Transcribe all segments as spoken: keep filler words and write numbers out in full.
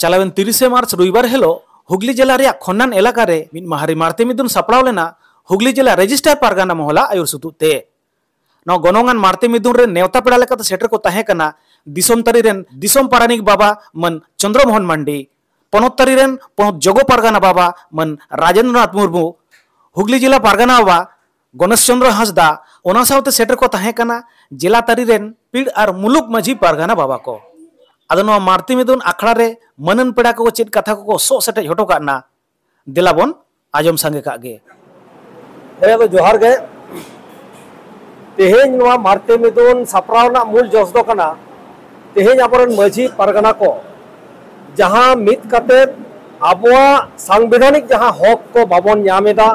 ᱪᱟᱞᱟᱣᱮᱱ ᱛᱤᱨᱤᱥᱮ ᱢᱟᱨᱪ ᱨᱚᱵᱤᱵᱟᱨ ᱦᱤᱞᱳᱜ ᱦᱩᱜᱽᱞᱤ ᱡᱮᱞᱟ ᱨᱮᱭᱟᱜ ᱠᱷᱚᱱᱱᱟᱱ ᱮᱞᱟᱠᱟ ᱨᱮ ᱢᱤᱫ ᱢᱟᱦᱟᱨᱤ ᱢᱟᱨᱛᱮ ᱢᱤᱫᱩᱱ ᱥᱟᱯᱲᱟᱣ ᱞᱮᱱᱟ ᱦᱩᱜᱽᱞᱤ ᱡᱮᱞᱟ ᱨᱮᱡᱤᱥᱴᱟᱨ ᱯᱟᱨᱜᱟᱱᱟ ᱢᱚᱦᱚᱞᱟ ᱟᱹᱭᱩᱨ ᱥᱩᱛᱩᱜ ᱛᱮ᱾ ᱱᱚᱣᱟ ᱜᱚᱱᱚᱝᱟᱱ ᱢᱟᱨᱛᱮ ᱢᱤᱫᱩᱱ ᱨᱮ ᱱᱮᱣᱛᱟ ᱯᱮᱲᱟ ᱞᱮᱠᱟᱛᱮ ᱥᱮᱴᱮᱨ ᱠᱚ ᱛᱟᱦᱮᱸ ᱠᱟᱱᱟ ᱫᱤᱥᱚᱢ ᱛᱟᱹᱨᱤ ᱨᱮᱱ ᱫᱤᱥᱚᱢ ᱯᱟᱨᱟᱱᱤᱠ ᱵᱟᱵᱟ ᱢᱟᱹᱱ ᱪᱚᱱᱫᱨᱚ ᱢᱳᱦᱚᱱ ᱢᱟᱱᱰᱤ, ᱯᱚᱱᱚᱛ ᱛᱟᱹᱨᱤ ᱨᱮᱱ ᱯᱚᱱᱚᱛ ᱡᱚᱜᱚ ᱯᱟᱨᱜᱟᱱᱟ ᱵᱟᱵᱟ ᱢᱟᱹᱱ ᱨᱟᱡᱮᱱᱫᱨᱚᱱᱟᱛᱷ ᱢᱩᱨᱢᱩ, ᱦᱩᱜᱽᱞᱤ ᱡᱮᱞᱟ ᱯᱟᱨᱜᱟᱱᱟ ᱵᱟᱵᱟ ᱜᱚᱱᱮᱥ ᱪᱚᱱᱫᱨᱚ ᱦᱟᱸᱥᱫᱟ, ᱚᱱᱟ ᱥᱟᱶᱛᱮ ᱥᱮᱴᱮᱨ ᱠᱚ ᱛᱟᱦᱮᱸ ᱠᱟᱱᱟ ᱡᱮᱞᱟ ᱛᱟᱹᱨᱤ ᱨᱮᱱ ᱯᱤᱲ ᱟᱨ ᱢᱩᱞᱩᱠ ᱢᱟᱹᱡᱷᱤ ᱯᱟᱨᱜᱟᱱᱟ ᱵᱟᱵᱟ ᱠᱚ᱾ ᱟᱫᱚ ᱱᱚᱣᱟ ᱢᱟᱨᱛᱮ ᱢᱤᱫᱩᱱ ᱟᱠᱷᱲᱟ ᱨᱮ ᱢᱟᱹᱱᱟᱱ ᱯᱮᱲᱟ ᱠᱚ ᱪᱮᱫ ᱠᱟᱛᱷᱟ ᱠᱚᱠᱚ ᱥᱚᱜ ᱥᱮᱴᱮᱡ ᱦᱚᱴᱚ ᱠᱟᱫ ᱱᱟ, ᱫᱮᱞᱟ ᱵᱚᱱ ᱟᱸᱡᱚᱢ ᱥᱟᱸᱜᱮ ᱠᱟᱜ ᱜᱮ᱾ ᱦᱳᱭ, ᱟᱫᱚ ᱡᱚᱦᱟᱨ ᱜᱮ᱾ ᱛᱮᱦᱮᱧ ᱱᱚᱣᱟ ᱢᱟᱨᱛᱮ ᱢᱤᱫᱩᱱ ᱥᱟᱯᱲᱟᱣ ᱨᱮᱱᱟᱜ ᱢᱩᱞ ᱡᱚᱥ ᱫᱚ ᱠᱟᱱᱟ, ᱛᱮᱦᱮᱧ ᱟᱵᱚᱨᱮᱱ ᱢᱟᱹᱡᱷᱤ ᱯᱟᱨᱜᱟᱱᱟ ᱠᱚ ᱡᱟᱦᱟᱸ ᱢᱤᱫ ᱠᱟᱛᱮ ᱟᱵᱚᱣᱟᱜ ᱥᱟᱝᱵᱤᱫᱷᱟᱱᱤᱠ ᱡᱟᱦᱟᱸ ᱦᱚᱠ ᱠᱚ ᱵᱟᱵᱚᱱ ᱧᱟᱢ ᱮᱫᱟ,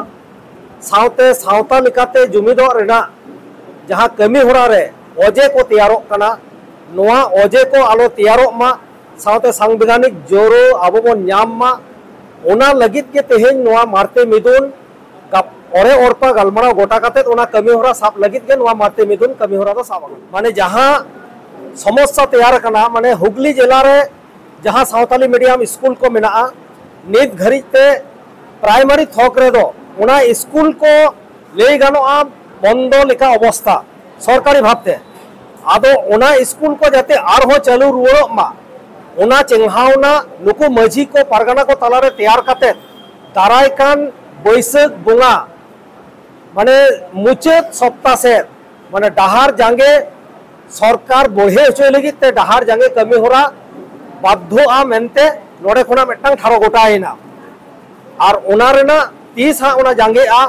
ᱥᱟᱶᱛᱮ ᱥᱟᱶᱛᱟ ᱞᱮᱠᱟᱛᱮ ᱡᱩᱢᱤᱫᱚᱜ ᱨᱮᱱᱟᱜ ᱡᱟᱦᱟᱸ ᱠᱟᱹᱢᱤ ᱦᱚᱨᱟ ᱨᱮ ᱚᱡᱮ ᱠᱚ ᱛᱮᱭᱟᱨᱚᱜ ᱠᱟᱱᱟ, ᱱᱚᱣᱟ ᱚᱡᱮ ᱠᱚ ᱟᱞᱚ ᱛᱮᱭᱟᱨᱚᱜ ᱢᱟ, ᱥᱟᱶᱛᱮ ᱥᱟᱝᱵᱤᱫᱷᱟᱱᱤᱠ ᱡᱳᱨᱳ ᱟᱵᱚ ᱵᱚᱱ ᱧᱟᱢ ᱢᱟ, ᱚᱱᱟ ᱞᱟᱹᱜᱤᱫ ᱜᱮ ᱛᱮᱦᱮᱧ ᱱᱚᱣᱟ ᱢᱟᱨᱛᱮ ᱢᱤᱫᱩᱱ ᱜᱟᱯ-, ᱚᱨᱮ ᱚᱨᱯᱟ ᱜᱟᱞᱢᱟᱨᱟᱣ ᱜᱚᱴᱟ ᱠᱟᱛᱮᱫ ᱚᱱᱟ ᱠᱟᱹᱢᱤ ᱦᱚᱨᱟ ᱥᱟᱵ ᱞᱟᱹᱜᱤᱫ ᱜᱮ ᱱᱚᱣᱟ ᱢᱟᱨᱛᱮ ᱢᱤᱫᱩᱱ ᱠᱟᱹᱢᱤ ᱦᱚᱨᱟ ᱫᱚ ᱥᱟᱵ ᱟᱠᱟᱱᱟ᱾ ᱢᱟᱱᱮ ᱡᱟᱦᱟᱸ ᱥᱚᱢᱚᱥᱥᱟ ᱛᱮᱭᱟᱨ ᱟᱠᱟᱱᱟ, ᱢᱟᱱᱮ ᱦᱩᱜᱽᱞᱤ ᱡᱮᱞᱟ ᱨᱮ ᱡᱟᱦᱟᱸ ᱥᱟᱶᱛᱟᱞᱤ ᱢᱤᱰᱤᱭᱟᱢ ᱥᱠᱩᱞ ᱠᱚ ᱢᱮᱱᱟᱜᱼᱟ, ᱱᱤᱛ ᱜᱷᱟᱹᱨᱤᱡ ᱛᱮ ᱯᱨᱟᱭᱢᱟᱨᱤ ᱛᱷᱚᱠ ᱨᱮᱫᱚ ᱚᱱᱟ ᱥᱠᱩᱞ ᱠᱚ ᱞᱟᱹᱭ ᱜᱟᱱᱚᱜᱼᱟ ᱵᱚᱱᱫᱚ ᱞᱮᱠᱟ ᱚᱵᱚᱥᱛᱟ ᱥᱚᱨᱠᱟᱨᱤ ᱵᱷᱟᱵᱽᱛᱮ᱾ ᱟᱫᱚ ᱚᱱᱟ ᱥᱠᱩᱞ ᱠᱚ ᱡᱟᱛᱮ ᱟᱨᱦᱚᱸ ᱪᱟᱹᱞᱩ ᱨᱩᱣᱟᱹᱲᱚᱜ ᱢᱟ, ᱚᱱᱟ ᱪᱮᱸᱜᱷᱟᱣᱱᱟ ᱱᱩᱠᱩ ᱢᱟᱹᱡᱷᱤ ᱠᱚ ᱯᱟᱨᱜᱟᱱᱟ ᱠᱚ ᱛᱟᱞᱟᱨᱮ ᱛᱮᱭᱟᱨ ᱠᱟᱛᱮ ᱫᱟᱨᱟᱭ ᱠᱟᱱ ᱵᱟᱹᱭᱥᱟᱹᱠᱷ ᱵᱚᱸᱜᱟ, ᱢᱟᱱᱮ ᱢᱩᱪᱟᱹᱫ ᱥᱚᱯᱛᱟ ᱥᱮᱫ, ᱢᱟᱱᱮ ᱰᱟᱦᱟᱨ ᱡᱟᱸᱜᱮ ᱥᱚᱨᱠᱟᱨ ᱵᱚᱲᱦᱮ ᱦᱚᱪᱚᱭ ᱞᱟᱹᱜᱤᱫ ᱛᱮ ᱰᱟᱦᱟᱨ ᱡᱟᱸᱜᱮ ᱠᱟᱹᱢᱤ ᱦᱚᱨᱟ ᱵᱟᱫᱽᱫᱷᱚᱜᱼᱟ ᱢᱮᱱᱛᱮ ᱱᱚᱰᱮ ᱠᱷᱚᱱᱟᱜ ᱢᱤᱫᱴᱟᱝ ᱴᱷᱟᱲᱚ ᱜᱚᱴᱟᱭᱮᱱᱟ᱾ ᱟᱨ ᱚᱱᱟ ᱨᱮᱱᱟᱜ ᱛᱤᱥ ᱦᱟᱸᱜ ᱚᱱᱟ ᱡᱟᱸᱜᱮᱜᱼᱟ,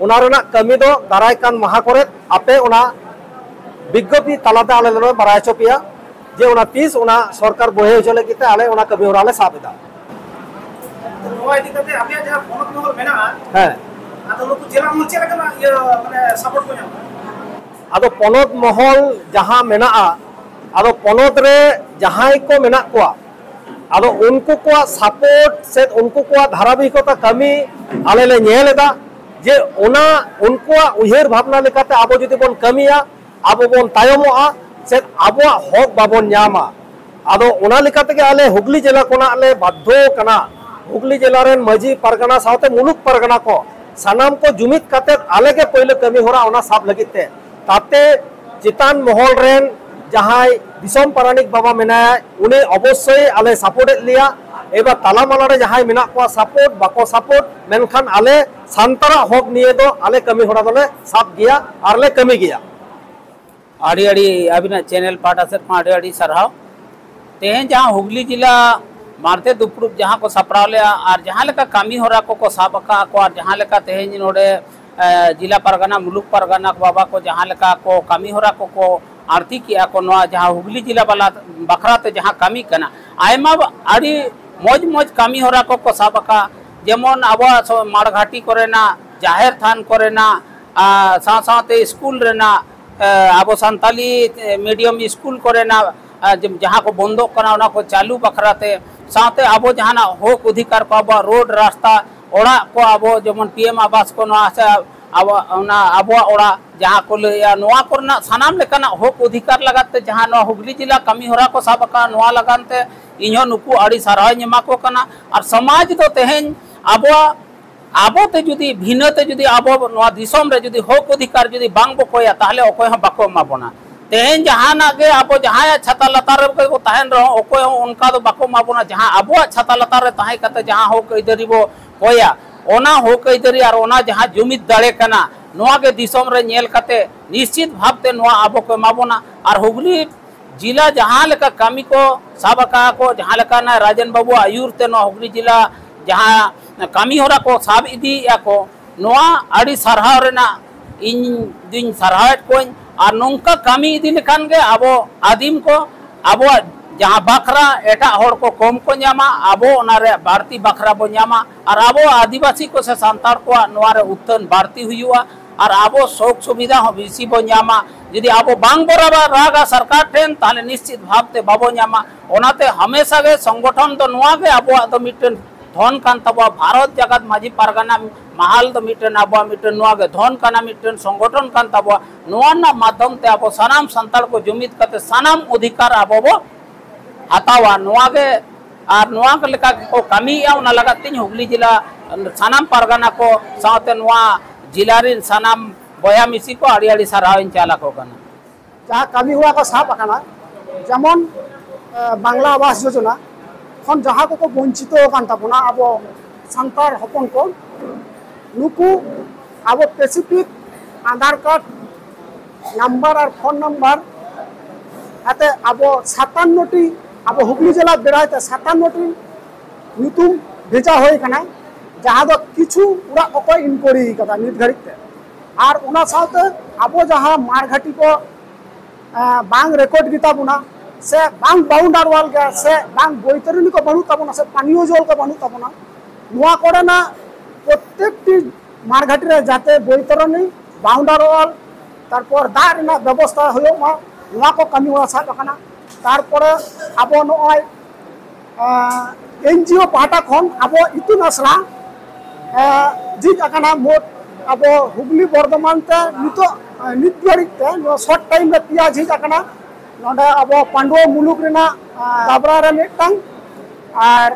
ᱚᱱᱟ ᱨᱮᱱᱟᱜ ᱠᱟᱹᱢᱤ ᱫᱚ ᱫᱟᱨᱟᱭ ᱠᱟᱱ ᱢᱟᱦᱟ ᱠᱚᱨᱮ ᱟᱯᱮ ᱚᱱᱟ ᱵᱤᱜᱽᱜᱚᱯᱤ ᱛᱟᱞᱟᱛᱮ ᱟᱞᱮ ᱞᱮ ᱵᱟᱲᱟᱭ ᱦᱚᱪᱚ ᱯᱮᱭᱟ ᱡᱮ ᱚᱱᱟ ᱛᱤᱥ ᱚᱱᱟ ᱥᱚᱨᱠᱟᱨ ᱵᱚᱲᱦᱮ ᱦᱚᱪᱚ ᱞᱟᱹᱜᱤᱫ ᱛᱮ ᱟᱞᱮ ᱚᱱᱟ ᱠᱟᱹᱢᱤ ᱦᱚᱨᱟ ᱞᱮ ᱥᱟᱵ ᱮᱫᱟ᱾ ᱱᱚᱣᱟ ᱤᱫᱤ ᱠᱟᱛᱮ ᱟᱯᱮᱭᱟᱜ ᱡᱟᱦᱟᱸ ᱯᱚᱱᱚᱛ ᱢᱚᱦᱚᱞ ᱢᱮᱱᱟᱜᱼᱟ, ᱦᱮᱸ᱾ ᱟᱫᱚ ᱱᱩᱠᱩ ᱡᱮᱞᱟ ᱢᱚᱦᱚᱞ ᱪᱮᱫ ᱞᱮᱠᱟᱱᱟᱜ ᱤᱭᱟᱹ, ᱢᱟᱱᱮ, ᱥᱟᱯᱳᱨᱴ ᱠᱚ ᱧᱟᱢᱟ? ᱟᱫᱚ ᱯᱚᱱᱚᱛ ᱢᱚᱦᱚᱞ ᱡᱟᱦᱟᱸ ᱢᱮᱱᱟᱜᱼᱟ, ᱟᱫᱚ ᱯᱚᱱᱚᱛ ᱨᱮ ᱡᱟᱦᱟᱸᱭ ᱠᱚ ᱢᱮᱱᱟᱜ ᱠᱚᱣᱟ, ᱟᱫᱚ ᱩᱱᱠᱩ ᱠᱚᱣᱟᱜ ᱥᱟᱯᱳᱨᱴ ᱥᱮ ᱩᱱᱠᱩ ᱠᱚᱣᱟᱜ ᱫᱷᱟᱨᱟᱵᱤᱠᱚᱛᱟ ᱠᱟᱹᱢᱤ ᱟᱞᱮ ᱞᱮ ᱧᱮᱞ ᱮᱫᱟ ᱡᱮ ᱚᱱᱟ ᱩᱱᱠᱩᱣᱟᱜ ᱩᱭᱦᱟᱹᱨ ᱵᱷᱟᱵᱽᱱᱟ ᱞᱮᱠᱟᱛᱮ ᱟᱵᱚ ᱡᱩᱫᱤ ᱵᱚᱱ ᱠᱟᱹᱢᱤᱭᱟ, ᱟᱵᱚ ᱵᱚᱱ ᱛᱟᱭᱚᱢᱚᱜᱼᱟ, ᱥᱮ ᱟᱵᱚᱣᱟᱜ ᱦᱚᱠ ᱵᱟᱵᱚᱱ ᱧᱟᱢᱟ᱾ ᱟᱫᱚ ᱚᱱᱟ ᱞᱮᱠᱟ ᱛᱮᱜᱮ ᱟᱞᱮ ᱦᱩᱜᱽᱞᱤ ᱡᱮᱞᱟ ᱠᱷᱚᱱᱟᱜ ᱞᱮ ᱵᱟᱫᱽᱫᱷᱚ ᱠᱟᱱᱟ, ᱦᱩᱜᱽᱞᱤ ᱡᱮᱞᱟ ᱨᱮᱱ ᱢᱟᱹᱡᱷᱤ ᱯᱟᱨᱜᱟᱱᱟ ᱥᱟᱶᱛᱮ ᱢᱩᱞᱩᱠ ᱯᱟᱨᱜᱟᱱᱟ ᱠᱚ ᱥᱟᱱᱟᱢ ᱠᱚ ᱡᱩᱢᱤᱫ ᱠᱟᱛᱮ ᱟᱞᱮ ᱜᱮ ᱯᱳᱭᱞᱳ ᱠᱟᱹᱢᱤ ᱦᱚᱨᱟ ᱚᱱᱟ ᱥᱟᱵ ᱞᱟᱹᱜᱤᱫ ᱛᱮ᱾ ᱛᱟᱛᱮ ᱪᱮᱛᱟᱱ ᱢᱚᱦᱚᱞ ᱨᱮᱱ ᱡᱟᱦᱟᱸᱭ ᱫᱤᱥᱚᱢ ᱯᱟᱨᱟᱱᱤᱠ ᱵᱟᱵᱟ ᱢᱮᱱᱟᱭᱟ, ᱩᱱᱤ ᱚᱵᱚᱥᱥᱳᱭ ᱟᱞᱮ ᱥᱟᱯᱳᱨᱴ ᱮᱫ ᱞᱮᱭᱟ᱾ ᱮᱵᱟᱨ ᱛᱟᱞᱟ ᱢᱟᱞᱟ ᱨᱮ ᱡᱟᱦᱟᱸᱭ ᱢᱮᱱᱟᱜ ᱠᱚᱣᱟ, ᱥᱟᱯᱳᱨᱴ ᱵᱟᱠᱚ ᱥᱟᱯᱳᱨᱴ, ᱢᱮᱱᱠᱷᱟᱱ ᱟᱞᱮ ᱥᱟᱱᱛᱟᱲᱟᱜ ᱦᱚᱠ ᱱᱤᱭᱮ ᱫᱚ ᱟᱞᱮ ᱠᱟᱹᱢᱤ ᱦᱚᱨᱟ ᱫᱚᱞᱮ ᱥᱟᱵ ᱜᱮᱭᱟ ᱟᱨ ᱞᱮ ᱠᱟᱹᱢᱤ ᱜᱮᱭᱟ᱾ ᱟᱹᱰᱤ ᱟᱹᱰᱤ ᱟᱹᱵᱤᱱᱟᱜ ᱪᱮᱱᱮᱞ ᱯᱟᱦᱴᱟ ᱥᱮᱫ ᱠᱷᱚᱱ ᱟᱹᱰᱤ ᱟᱹᱰᱤ ᱥᱟᱨᱦᱟᱣ᱾ ᱛᱮᱦᱮᱧ ᱡᱟᱦᱟᱸ ᱦᱩᱜᱽᱞᱤ ᱡᱮᱞᱟ ᱢᱟᱨᱛᱮ ᱫᱩᱯᱲᱩᱵ ᱡᱟᱦᱟᱸ ᱠᱚ ᱥᱟᱯᱲᱟᱣ ᱞᱮᱜᱼᱟ ᱟᱨ ᱡᱟᱦᱟᱸ ᱞᱮᱠᱟ ᱠᱟᱹᱢᱤ ᱦᱚᱨᱟ ᱠᱚᱠᱚ ᱥᱟᱵ ᱟᱠᱟᱫ ᱠᱚ ᱟᱨ ᱡᱟᱦᱟᱸ ᱞᱮᱠᱟ ᱛᱮᱦᱮᱧ ᱱᱚᱰᱮ ᱮ, ᱡᱮᱞᱟ ᱯᱟᱨᱜᱟᱱᱟ, ᱢᱩᱞᱩᱠ ᱯᱟᱨᱜᱟᱱᱟ ᱵᱟᱵᱟ ᱠᱚ ᱡᱟᱦᱟᱸ ᱞᱮᱠᱟ ᱠᱚ ᱠᱟᱹᱢᱤ ᱦᱚᱨᱟ ᱠᱚᱠᱚ ᱟᱬᱛᱤ ᱠᱮᱜᱼᱟ ᱠᱚ ᱱᱚᱣᱟ ᱡᱟᱦᱟᱸ ᱦᱩᱜᱽᱞᱤ ᱡᱮᱞᱟ ᱵᱟᱞᱟ ᱵᱟᱠᱷᱨᱟ ᱛᱮ ᱡᱟᱦᱟᱸ ᱠᱟᱹᱢᱤ ᱠᱟᱱᱟ, ᱟᱭᱢᱟ ᱟᱹᱰᱤ ᱢᱚᱡᱽ ᱢᱚᱡᱽ ᱠᱟᱹᱢᱤ ᱦᱚᱨᱟ ᱠᱚᱠᱚ ᱥᱟᱵ ᱟᱠᱟᱫ᱾ ᱡᱮᱢᱚᱱ ᱟᱵᱚᱣᱟᱜ ᱥᱚ-, ᱢᱟᱲᱜᱷᱟᱴᱤ ᱠᱚᱨᱮᱱᱟᱜ, ᱡᱟᱦᱮᱨ ᱛᱷᱟᱱ ᱠᱚᱨᱮᱱᱟᱜ, ᱟᱨ ᱥᱟᱶ ᱥᱟᱶᱛᱮ ᱥᱠᱩᱞ ᱨᱮᱱᱟᱜ, ᱮ, ᱟᱵᱚ ᱥᱟᱱᱛᱟᱞᱤ, ᱮ, ᱢᱤᱰᱤᱭᱟᱢ ᱥᱠᱩᱞ ᱠᱚᱨᱮᱱᱟᱜ, ᱮ, ᱡᱮ-, ᱡᱟᱦᱟᱸ ᱠᱚ ᱵᱚᱱᱫᱚᱜ ᱠᱟᱱᱟ ᱚᱱᱟ ᱠᱚ ᱪᱟᱹᱞᱩ ᱵᱟᱠᱷᱨᱟ ᱛᱮ, ᱥᱟᱶᱛᱮ ᱟᱵᱚ ᱡᱟᱦᱟᱱᱟᱜ ᱦᱚᱠ ᱚᱫᱷᱤᱠᱟᱨ ᱠᱚ, ᱟᱵᱚᱣᱟᱜ ᱨᱳᱰ ᱨᱟᱥᱛᱟ, ᱚᱲᱟᱜ ᱠᱚ, ᱟᱵᱚ ᱡᱮᱢᱚᱱ ᱯᱤ ᱮᱢ ᱟᱵᱟᱥ ᱠᱚ, ᱱᱚᱣᱟ ᱥᱮ ᱟᱵᱚ ᱚᱱᱟ ᱟᱵᱚᱣᱟᱜ ᱚᱲᱟᱜ ᱡᱟᱦᱟᱸ ᱠᱚ ᱞᱟᱹᱭᱟ, ᱱᱚᱣᱟ ᱠᱚᱨᱮᱱᱟᱜ ᱥᱟᱱᱟᱢ ᱞᱮᱠᱟᱱᱟᱜ ᱦᱚᱠ ᱚᱫᱷᱤᱠᱟᱨ ᱞᱟᱜᱟᱫ ᱛᱮ ᱡᱟᱦᱟᱸ ᱱᱚᱣᱟ ᱦᱩᱜᱽᱞᱤ ᱡᱮᱞᱟ ᱠᱟᱹᱢᱤ ᱦᱚᱨᱟ ᱠᱚ ᱥᱟᱵ ᱟᱠᱟᱫ, ᱱᱚᱣᱟ ᱞᱟᱜᱟᱱ ᱛᱮ ᱤᱧᱦᱚᱸ ᱱᱩᱠᱩ ᱟᱹᱰᱤ ᱥᱟᱨᱦᱟᱣ ᱤᱧ ᱮᱢᱟ ᱠᱚ ᱠᱟᱱᱟ᱾ ᱟᱨ ᱥᱚᱢᱟᱡᱽ ᱫᱚ ᱛᱮᱦᱮᱧ ᱟᱵᱚᱣᱟᱜ, ᱟᱵᱚ ᱛᱮ ᱡᱩᱫᱤ ᱵᱷᱤᱱᱟᱹ ᱛᱮ ᱡᱩᱫᱤ ᱟᱵᱚ ᱱᱚᱣᱟ ᱫᱤᱥᱚᱢ ᱨᱮ ᱡᱩᱫᱤ ᱦᱚᱠ ᱚᱫᱷᱤᱠᱟᱨ ᱡᱩᱫᱤ ᱵᱟᱝ ᱵᱚ ᱠᱚᱭᱟ, ᱛᱟᱦᱚᱞᱮ ᱚᱠᱚᱭ ᱦᱚᱸ ᱵᱟᱠᱚ ᱮᱢᱟ ᱵᱚᱱᱟ᱾ ᱛᱮᱦᱮᱧ ᱡᱟᱦᱟᱱᱟᱜ ᱜᱮ ᱟᱵᱚ ᱡᱟᱦᱟᱸᱭᱟᱜ ᱪᱷᱟᱛᱟ ᱞᱟᱛᱟᱨ ᱨᱮ ᱵᱚ ᱛᱟᱦᱮᱱ ᱨᱮᱦᱚᱸ, ᱚᱠᱚᱭ ᱦᱚᱸ ᱚᱱᱠᱟ ᱫᱚ ᱵᱟᱠᱚ ᱮᱢᱟ ᱵᱚᱱᱟ᱾ ᱡᱟᱦᱟᱸ ᱟᱵᱚᱣᱟᱜ ᱪᱷᱟᱛᱟ ᱞᱟᱛᱟᱨ ᱨᱮ ᱛᱟᱦᱮᱸ ᱠᱟᱛᱮ ᱡᱟᱦᱟᱸ ᱦᱚᱠ ᱟᱹᱭᱫᱟᱹᱨᱤ ᱵᱚ ᱠᱚᱭᱟ, ᱚᱱᱟ ᱦᱚᱠ ᱟᱹᱭᱫᱟᱹᱨᱤ ᱟᱨ ᱚᱱᱟ ᱡᱟᱦᱟᱸ ᱡᱩᱢᱤᱫ ᱫᱟᱲᱮ ᱠᱟᱱᱟ, ᱱᱚᱣᱟ ᱜᱮ ᱫᱤᱥᱚᱢ ᱨᱮ ᱧᱮᱞ ᱠᱟᱛᱮ ᱱᱤᱥᱪᱤᱛ ᱵᱷᱟᱵᱽ ᱛᱮ ᱱᱚᱣᱟ ᱟᱵᱚ ᱠᱚ ᱮᱢᱟ ᱵᱚᱱᱟ᱾ ᱟᱨ ᱦᱩᱜᱽᱞᱤ ᱡᱮᱞᱟ ᱡᱟᱦᱟᱸ ᱞᱮᱠᱟ ᱠᱟᱹᱢᱤ ᱠᱚ ᱥᱟᱵ ᱟᱠᱟᱫ ᱠᱚ, ᱡᱟᱦᱟᱸ ᱞᱮᱠᱟ ᱱᱟᱭ ᱨᱟᱡᱮᱱ ᱵᱟᱹᱵᱩᱣᱟᱜ ᱟᱹᱭᱩᱨ ᱛᱮ ᱱᱚᱣᱟ ᱦᱩᱜᱽᱞᱤ ᱡᱮᱞᱟ ᱡᱟᱦᱟᱸ ᱠᱟᱹᱢᱤ ᱦᱚᱨᱟ ᱠᱚ ᱥᱟᱵ ᱤᱫᱤᱭᱮᱫᱼᱟ ᱠᱚ, ᱱᱚᱣᱟ ᱟᱹᱰᱤ ᱥᱟᱨᱦᱟᱣ ᱨᱮᱱᱟᱜ ᱤᱧ ᱫᱩᱧ ᱥᱟᱨᱦᱟᱣᱮᱫ ᱠᱚᱣᱟᱧ᱾ ᱟᱨ ᱱᱚᱝᱠᱟ ᱠᱟᱹᱢᱤ ᱤᱫᱤ ᱞᱮᱠᱷᱟᱱ ᱜᱮ ᱟᱵᱚ ᱟᱹᱫᱤᱢ ᱠᱚ ᱟᱵᱚᱣᱟᱜ ᱡᱟᱦᱟᱸ ᱵᱟᱠᱷᱨᱟ ᱮᱴᱟᱜ ᱦᱚᱲ ᱠᱚ ᱠᱚᱢ ᱠᱚ ᱧᱟᱢᱟ, ᱟᱵᱚ ᱚᱱᱟ ᱨᱮ ᱵᱟᱹᱲᱛᱤ ᱵᱟᱠᱷᱨᱟ ᱵᱚ ᱧᱟᱢᱟ᱾ ᱟᱨ ᱟᱵᱚ ᱟᱹᱫᱤᱵᱟᱹᱥᱤ ᱠᱚ ᱥᱮ ᱥᱟᱱᱛᱟᱲ ᱠᱚᱣᱟᱜ ᱱᱚᱣᱟ ᱨᱮ ᱩᱛᱷᱟᱹᱱ ᱵᱟᱹᱲᱛᱤ ᱦᱩᱭᱩᱜᱼᱟ᱾ ᱟᱨ ᱟᱵᱚ ᱥᱩᱠ ᱥᱩᱵᱤᱫᱷᱟ ᱦᱚᱸ ᱵᱮᱥᱤ ᱵᱚ ᱧᱟᱢᱟ᱾ ᱡᱩᱫᱤ ᱟᱵᱚ ᱵᱟᱝ ᱵᱚ ᱨᱟᱜᱟ, ᱨᱟᱜᱟ ᱥᱚᱨᱠᱟᱨ ᱴᱷᱮᱱ, ᱛᱟᱦᱚᱞᱮ ᱱᱤᱥᱪᱤᱛ ᱵᱷᱟᱵᱽ ᱛᱮ ᱵᱟᱵᱚ ᱧᱟᱢᱟ᱾ ᱚᱱᱟᱛᱮ ᱦᱟᱢᱮᱥᱟ ᱜᱮ ᱥᱚᱝᱜᱚᱴᱷᱚᱱ ᱫᱚ ᱱᱚᱣᱟ ᱜᱮ ᱟᱵᱚᱣᱟᱜ ᱫᱚ ᱢᱤᱫᱴᱮᱱ ᱫᱷᱚᱱ ᱠᱟᱱ ᱛᱟᱵᱚᱣᱟ᱾ ᱵᱷᱟᱨᱚᱛ ᱡᱟᱠᱟᱛ ᱢᱟᱹᱡᱷᱤ ᱯᱟᱨᱜᱟᱱᱟ ᱢᱟᱦᱟᱞ ᱫᱚ ᱢᱤᱫᱴᱮᱱ ᱟᱵᱚᱣᱟᱜ ᱢᱤᱫᱴᱮᱱ ᱱᱚᱣᱟ ᱜᱮ ᱫᱷᱚᱱ ᱠᱟᱱᱟ, ᱢᱤᱫᱴᱮᱱ ᱥᱚᱝᱜᱚᱴᱷᱚᱱ ᱠᱟᱱ ᱛᱟᱵᱚᱣᱟ᱾ ᱱᱚᱣᱟ ᱨᱮᱱᱟᱜ ᱢᱟᱫᱽᱫᱷᱚᱢ ᱛᱮ ᱟᱵᱚ ᱥᱟᱱᱟᱢ ᱥᱟᱱᱛᱟᱲ ᱠᱚ ᱡᱩᱢᱤᱫ ᱠᱟᱛᱮ ᱥᱟᱱᱟᱢ ᱚᱫᱷᱤᱠᱟᱨ ᱟᱵᱚ ᱵᱚ ᱦᱟᱛᱟᱣᱟ, ᱱᱚᱣᱟ ᱜᱮ, ᱟᱨ ᱱᱚᱣᱟ ᱞᱮᱠᱟ ᱜᱮᱠᱚ ᱠᱟᱹᱢᱤᱭᱮᱫᱼᱟ᱾ ᱚᱱᱟ ᱞᱟᱹᱜᱤᱫ ᱛᱤᱧ ᱦᱩᱜᱽᱞᱤ ᱡᱮᱞᱟ ᱥᱟᱱᱟᱢ ᱯᱟᱨᱜᱟᱱᱟ ᱠᱚ ᱥᱟᱶᱛᱮ ᱱᱚᱣᱟ ᱡᱮᱞᱟ ᱨᱮᱱ ᱥᱟᱱᱟᱢ ᱵᱚᱭᱦᱟ ᱢᱤᱥᱤ ᱠᱚ ᱟᱹᱰᱤ ᱟᱹᱰᱤ ᱥᱟᱨᱦᱟᱣ ᱤᱧ ᱪᱟᱞ ᱟᱠᱚ ᱠᱟᱱᱟ᱾ ᱡᱟᱦᱟᱸ ᱠᱟᱹᱢᱤ ᱦᱚᱨᱟ ᱠᱚ ᱥᱟᱵ ᱟᱠᱟᱱᱟ, ᱡᱮᱢᱚᱱ, ᱮ, ᱵᱟᱝᱞᱟ ᱟᱵᱟᱥ ᱡᱳᱡᱚᱱᱟ ᱠᱷᱚᱱ ᱡᱟᱦᱟᱸ ᱠᱚᱠᱚ ᱵᱚᱧᱪᱤᱛᱚ ᱟᱠᱟᱱ ᱛᱟᱵᱚᱱᱟ ᱟᱵᱚ ᱥᱟᱱᱛᱟᱲ ᱦᱚᱯᱚᱱ ᱠᱚ, ᱱᱩᱠᱩ ᱟᱵᱚ specific ᱟᱫᱷᱟᱨ ᱠᱟᱨᱰ ᱱᱟᱢᱵᱟᱨ ᱟᱨ ᱯᱷᱳᱱ ᱱᱟᱢᱵᱟᱨ ᱟᱛᱮ ᱟᱵᱚ ᱥᱟᱛᱟᱱᱱᱚ ᱴᱤ, ᱟᱵᱚ ᱦᱩᱜᱽᱞᱤ ᱡᱮᱞᱟ ᱵᱮᱲᱟᱭ ᱛᱮ ᱥᱟᱛᱟᱱᱱᱚ ᱴᱤ ᱧᱩᱛᱩᱢ ᱵᱷᱮᱡᱟ ᱦᱩᱭ ᱟᱠᱟᱱᱟ, ᱡᱟᱦᱟᱸ ᱫᱚ ᱠᱤᱪᱷᱩ ᱚᱲᱟᱜ ᱠᱚᱠᱚ ᱤᱱᱠᱩᱭᱟᱨᱤ ᱟᱠᱟᱫᱟ ᱱᱤᱛ ᱜᱷᱟᱹᱲᱤᱡ ᱛᱮ᱾ ᱟᱨ ᱚᱱᱟ ᱥᱟᱶᱛᱮ ᱟᱵᱚ ᱡᱟᱦᱟᱸ ᱢᱟᱲ ᱜᱷᱟᱴᱤ ᱠᱚ, ᱮᱸ, ᱵᱟᱝ ᱨᱮᱠᱚᱨᱰ ᱜᱮᱛᱟ ᱵᱚᱱᱟ, ᱥᱮ ᱵᱟᱝ ᱵᱟᱣᱩᱱᱰᱟᱨ ᱣᱟᱞ ᱜᱮᱭᱟ, ᱥᱮ ᱵᱟᱝ ᱵᱳᱭᱛᱚᱨᱚᱱᱤ ᱠᱚ ᱵᱟᱹᱱᱩᱜ ᱛᱟᱵᱚᱱᱟ, ᱥᱮ ᱯᱟᱱᱤᱭᱚ ᱡᱚᱞ ᱠᱚ ᱵᱟᱹᱱᱩᱜ ᱛᱟᱵᱚᱱᱟ, ᱱᱚᱣᱟ ᱠᱚᱨᱮᱱᱟᱜ ᱯᱨᱚᱛᱮᱠᱴᱤ ᱢᱟᱲ ᱜᱷᱟᱴᱤ ᱨᱮ ᱡᱟᱛᱮ ᱵᱳᱭᱛᱚᱨᱚᱱᱤ, ᱵᱟᱣᱩᱱᱰᱟᱨ ᱣᱟᱞ, ᱛᱟᱨᱯᱚᱨ ᱫᱟᱜ ᱨᱮᱱᱟᱜ ᱵᱮᱵᱚᱥᱛᱷᱟ ᱦᱩᱭᱩᱜ ᱢᱟ, ᱱᱚᱣᱟ ᱠᱚ ᱠᱟᱹᱢᱤ ᱦᱚᱨᱟ ᱥᱟᱵ ᱟᱠᱟᱱᱟ᱾ ᱛᱟᱨᱯᱚᱨᱮ ᱟᱵᱚ ᱱᱚᱜᱼᱚᱭ, ᱮᱸ, NGO ᱯᱟᱦᱴᱟ ᱠᱷᱚᱱ ᱟᱵᱚ ᱤᱛᱩᱱ ᱟᱥᱲᱟ, ᱮᱸ, ᱡᱷᱤᱡ ᱟᱠᱟᱱᱟ᱾ ᱢᱳᱴ ᱟᱵᱚ ᱦᱩᱜᱽᱞᱤ ᱵᱚᱨᱫᱷᱚᱢᱟᱱ ᱛᱮ ᱱᱤᱛᱚᱜ, ᱮᱸ, ᱱᱤᱛ ᱜᱷᱟᱹᱲᱤᱡ ᱛᱮ ᱱᱚᱣᱟ ᱥᱚᱨᱴ ᱴᱟᱭᱤᱢ ᱨᱮ ᱯᱮᱭᱟ ᱡᱷᱤᱡ ᱟᱠᱟᱱᱟ᱾ ᱱᱚᱰᱮ ᱟᱵᱚ ᱯᱟᱺᱰᱩᱣᱟᱹ ᱢᱩᱞᱩᱠ ᱨᱮᱱᱟᱜ, ᱮᱸ, ᱫᱟᱵᱽᱨᱟ ᱨᱮ ᱢᱤᱫᱴᱟᱝ, ᱟᱨ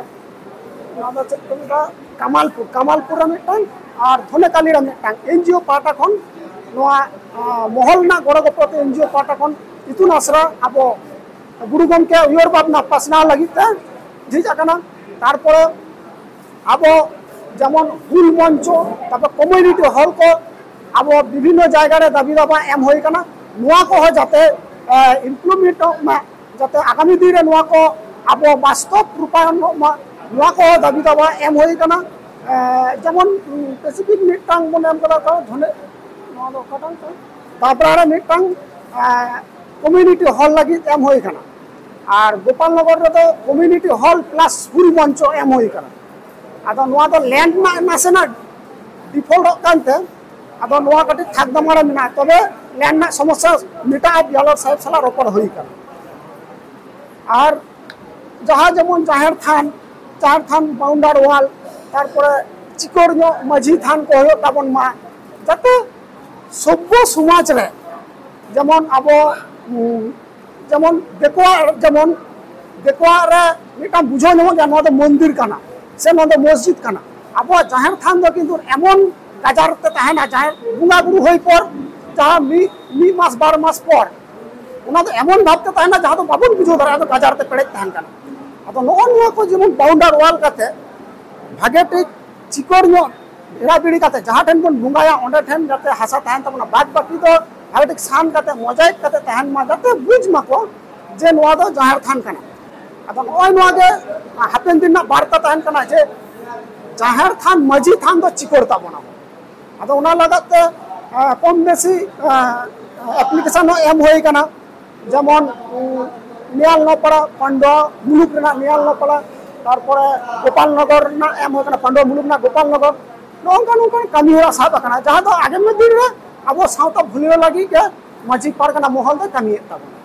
ᱱᱚᱣᱟ ᱫᱚ ᱪᱮᱫ ᱠᱚ ᱢᱮᱛᱟᱜᱼᱟ, ᱠᱟᱢᱟᱞᱯᱩᱨ, ᱠᱟᱢᱟᱞᱯᱩᱨ ᱨᱮ ᱢᱤᱫᱴᱟᱝ ᱟᱨ ᱫᱷᱚᱱᱮᱠᱟᱞᱤ ᱨᱮ ᱢᱤᱫᱴᱟᱝ᱾ NGO ᱯᱟᱦᱴᱟ ᱠᱷᱚᱱ ᱱᱚᱣᱟ, ᱟᱸ, ᱢᱚᱦᱚᱞ ᱨᱮᱱᱟᱜ ᱜᱚᱲᱚ ᱜᱚᱯᱚᱲᱚ ᱛᱮ NGO ᱯᱟᱦᱴᱟ ᱠᱷᱚᱱ ᱤᱛᱩᱱ ᱟᱥᱲᱟ ᱟᱵᱚ ᱜᱩᱨᱩ ᱜᱚᱢᱠᱮ ᱩᱭᱦᱟᱹᱨ ᱵᱷᱟᱵᱽᱱᱟ ᱯᱟᱥᱱᱟᱣ ᱞᱟᱹᱜᱤᱫ ᱛᱮ ᱡᱷᱤᱡ ᱟᱠᱟᱱᱟ᱾ ᱛᱟᱨᱯᱚᱨᱮ ᱟᱵᱚ ᱡᱮᱢᱚᱱ ᱦᱩᱞ ᱢᱚᱧᱪᱚ, ᱛᱟᱨᱯᱚᱨ ᱠᱚᱢᱤᱭᱩᱱᱤᱴᱤ ᱦᱚᱞ ᱠᱚ ᱟᱵᱚ ᱵᱤᱵᱷᱤᱱᱱᱚ ᱡᱟᱭᱜᱟ ᱨᱮ ᱫᱟᱹᱵᱤ ᱫᱟᱵᱟ ᱮᱢ ᱦᱩᱭ ᱟᱠᱟᱱᱟ᱾ ᱱᱚᱣᱟ ᱠᱚᱦᱚᱸ ᱡᱟᱛᱮ, ᱮ, ᱤᱢᱯᱞᱤᱢᱮᱱᱴᱚᱜ ᱢᱟ, ᱡᱟᱛᱮ ᱟᱜᱟᱢᱤ ᱫᱤᱱ ᱨᱮ ᱱᱚᱣᱟ ᱠᱚ ᱟᱵᱚ ᱵᱟᱥᱛᱚᱵ ᱨᱩᱯᱟᱭᱚᱱᱚᱜ ᱢᱟ, ᱱᱚᱣᱟ ᱠᱚ ᱫᱟᱹᱵᱤ ᱫᱟᱵᱟ ᱮᱢ ᱦᱩᱭ ᱟᱠᱟᱱᱟ᱾ ᱮ, ᱡᱮᱢᱚᱱ, ᱩᱢ, specific ᱢᱤᱫᱴᱟᱝ ᱵᱚᱱ ᱮᱢ ᱠᱟᱫᱟ ᱛᱚ, ᱫᱷᱚᱱᱮ, ᱱᱚᱣᱟ ᱫᱚ ᱚᱠᱟᱴᱟᱝ ᱠᱟᱱᱟ? ᱫᱟᱵᱽᱨᱟ ᱨᱮ ᱢᱤᱫᱴᱟᱝ, ᱮ, ᱠᱚᱢᱤᱭᱩᱱᱤᱴᱤ ᱦᱚᱞ ᱞᱟᱹᱜᱤᱫ ᱮᱢ ᱦᱩᱭ ᱟᱠᱟᱱᱟ᱾ ᱟᱨ ᱜᱳᱯᱟᱞᱱᱚᱜᱚᱨ ᱨᱮᱫᱚ ᱠᱚᱢᱤᱭᱩᱱᱤᱴᱤ ᱦᱚᱞ ᱯᱞᱟᱥ ᱦᱩᱞ ᱢᱚᱧᱪᱚ ᱮᱢ ᱦᱩᱭ ᱟᱠᱟᱱᱟ᱾ ᱟᱫᱚ ᱱᱚᱣᱟ ᱫᱚ ᱞᱮᱱᱰ ᱨᱮᱱᱟᱜ ᱱᱟᱥᱮᱱᱟᱜ ᱰᱤᱯᱷᱚᱞᱴᱚᱜ ᱠᱟᱱᱛᱮ, ᱟᱫᱚ ᱱᱚᱣᱟ ᱠᱟᱹᱴᱤᱡ ᱛᱷᱟᱠ ᱫᱟᱢᱟᱲᱟ ᱢᱮᱱᱟᱜᱼᱟ, ᱛᱚᱵᱮ ᱞᱮᱱᱰ ᱨᱮᱱᱟᱜ ᱥᱚᱢᱚᱥᱥᱟ ᱢᱮᱴᱟᱜᱼᱟ, ᱵᱤ ᱮᱞ ᱟᱨ ᱥᱟᱦᱮᱵᱽ ᱥᱟᱞᱟᱜ ᱨᱚᱯᱚᱲ ᱦᱩᱭ ᱟᱠᱟᱱᱟ᱾ ᱟᱨ ᱡᱟᱦᱟᱸ ᱡᱮᱢᱚᱱ ᱡᱟᱦᱮᱨ ᱛᱷᱟᱱ, ᱡᱟᱦᱮᱨ ᱛᱷᱟᱱ ᱵᱟᱣᱩᱱᱰᱟᱨ ᱣᱟᱞ, ᱛᱟᱨᱯᱚᱨᱮ ᱪᱤᱠᱟᱹᱲ ᱧᱚᱜ ᱢᱟᱹᱡᱷᱤ ᱛᱷᱟᱱ ᱠᱚ ᱦᱩᱭᱩᱜ ᱛᱟᱵᱚᱱ ᱢᱟ, ᱡᱟᱛᱮ ᱥᱚᱵᱽᱵᱚ ᱥᱚᱢᱟᱡᱽ ᱨᱮ ᱡᱮᱢᱚᱱ ᱟᱵᱚ, ᱩᱸ, ᱡᱮᱢᱚᱱ ᱫᱤᱠᱩᱣᱟᱜ ᱡᱮᱢᱚᱱ ᱫᱤᱠᱩᱣᱟᱜ ᱨᱮ ᱢᱤᱫᱴᱟᱝ ᱵᱩᱡᱷᱟᱹᱣ ᱧᱟᱢᱚᱜ ᱜᱮᱭᱟ, ᱱᱚᱣᱟ ᱫᱚ ᱢᱚᱱᱫᱤᱨ ᱠᱟᱱᱟ ᱥᱮ ᱱᱚᱣᱟ ᱫᱚ ᱢᱚᱥᱡᱤᱫ ᱠᱟᱱᱟ᱾ ᱟᱵᱚᱣᱟᱜ ᱡᱟᱦᱮᱨ ᱛᱷᱟᱱ ᱫᱚ ᱠᱤᱱᱛᱩ ᱮᱢᱚᱱ ᱜᱟᱡᱟᱲ ᱛᱮ ᱛᱟᱦᱮᱱᱟ, ᱡᱟᱦᱮᱨ ᱵᱚᱸᱜᱟ ᱵᱩᱨᱩ ᱦᱩᱭ ᱯᱚᱨ ᱡᱟᱦᱟᱸ ᱢᱤᱫ ᱢᱤᱫ ᱢᱟᱥ ᱵᱟᱨ ᱢᱟᱥ ᱯᱚᱨ ᱚᱱᱟ ᱫᱚ ᱮᱢᱚᱱ ᱵᱷᱟᱵᱽ ᱛᱮ ᱛᱟᱦᱮᱱᱟ ᱡᱟᱦᱟᱸ ᱫᱚ ᱵᱟᱵᱚᱱ ᱵᱩᱡᱷᱟᱹᱣ ᱫᱟᱲᱮᱭᱟᱜᱼᱟ, ᱟᱫᱚ ᱜᱟᱡᱟᱲ ᱛᱮ ᱯᱮᱨᱮᱡ ᱛᱟᱦᱮᱱ ᱠᱟᱱᱟ᱾ ᱟᱫᱚ ᱱᱚᱜᱼᱚ ᱱᱚᱣᱟ ᱠᱚ ᱡᱮᱢᱚᱱ ᱵᱟᱣᱩᱱᱰᱟᱨ ᱣᱟᱞ ᱠᱟᱛᱮ ᱵᱷᱟᱜᱮ ᱴᱷᱤᱠ ᱪᱤᱠᱟᱹᱲ ᱧᱚᱜ ᱵᱮᱲᱟ ᱵᱤᱲᱤ ᱠᱟᱛᱮ ᱡᱟᱦᱟᱸ ᱴᱷᱮᱱ ᱵᱚᱱ ᱵᱚᱸᱜᱟᱭᱟ ᱚᱸᱰᱮ ᱴᱷᱮᱱ ᱡᱟᱛᱮ ᱦᱟᱥᱟ ᱛᱟᱦᱮᱱ ᱛᱟᱵᱚᱱᱟ, ᱵᱟᱫ ᱵᱟᱹᱠᱤ ᱫᱚ ᱵᱷᱟᱜᱮ ᱴᱷᱤᱠ ᱥᱟᱱ ᱠᱟᱛᱮ ᱢᱚᱡᱟᱭᱤᱠ ᱠᱟᱛᱮ ᱛᱟᱦᱮᱱ ᱢᱟ, ᱡᱟᱛᱮ ᱵᱩᱡᱽ ᱢᱟᱠᱚ ᱡᱮ ᱱᱚᱣᱟ ᱫᱚ ᱡᱟᱦᱮᱨ ᱛᱷᱟᱱ ᱠᱟᱱᱟ᱾ ᱟᱫᱚ ᱱᱚᱜᱼᱚᱭ ᱱᱚᱣᱟ ᱜᱮ ᱦᱟᱯᱮᱱ ᱫᱤᱱ ᱨᱮᱱᱟᱜ ᱵᱟᱨᱛᱟ ᱛᱟᱦᱮᱱ ᱠᱟᱱᱟ ᱡᱮ ᱡᱟᱦᱮᱨ ᱛᱷᱟᱱ ᱢᱟᱹᱡᱷᱤ ᱛᱷᱟᱱ ᱫᱚ ᱪᱤᱠᱟᱹᱲ ᱛᱟᱵᱚᱱᱟ᱾ ᱟᱫᱚ ᱚᱱᱟ ᱞᱟᱹᱜᱤᱫ ᱛᱮ ᱟᱸ, ᱠᱚᱢ ᱵᱮᱥᱤ ᱮᱯᱞᱤᱠᱮᱥᱚᱱ ᱦᱚᱸ ᱮᱢ ᱦᱩᱭ ᱠᱟᱱᱟ, ᱡᱮᱢᱚᱱ ᱩᱸ, ᱱᱮᱭᱟᱞ ᱱᱚᱯᱟᱲᱟ ᱯᱟᱱᱰᱩᱣᱟ ᱢᱩᱞᱩᱠ ᱨᱮᱱᱟᱜ ᱱᱮᱭᱟᱞ ᱱᱚᱯᱟᱲᱟ, ᱛᱟᱨᱯᱚᱨᱮ ᱜᱳᱯᱟᱞ ᱱᱚᱜᱚᱨ ᱨᱮᱱᱟᱜ ᱮᱢ ᱦᱩᱭ ᱠᱟᱱᱟ, ᱯᱟᱱᱰᱩᱣᱟ ᱢᱩᱞᱩᱠ ᱨᱮᱱᱟᱜ ᱜᱳᱯᱟᱞ ᱱᱚᱜᱚᱨ᱾ ᱱᱚᱝᱠᱟ ᱱᱚᱝᱠᱟᱱ ᱠᱟᱹᱢᱤ ᱦᱚᱨᱟ ᱥᱟᱵ ᱟᱠᱟᱱᱟ, ᱡᱟᱦᱟᱸ ᱫᱚ ᱟᱜᱟᱢᱤ ᱫᱤᱱ ᱨᱮ ᱟᱵᱚ ᱥᱟᱶᱛᱟ ᱵᱷᱩᱞᱟᱹᱣ ᱞᱟᱹᱜᱤᱫ ᱜᱮ ᱢᱟᱹᱡᱷᱤ ᱯᱟᱨᱜᱟᱱᱟ ᱢᱚᱦᱚᱞ ᱫᱚ ᱠᱟᱹᱢᱤᱭᱮᱫ ᱛᱟᱵᱚᱱᱟ᱾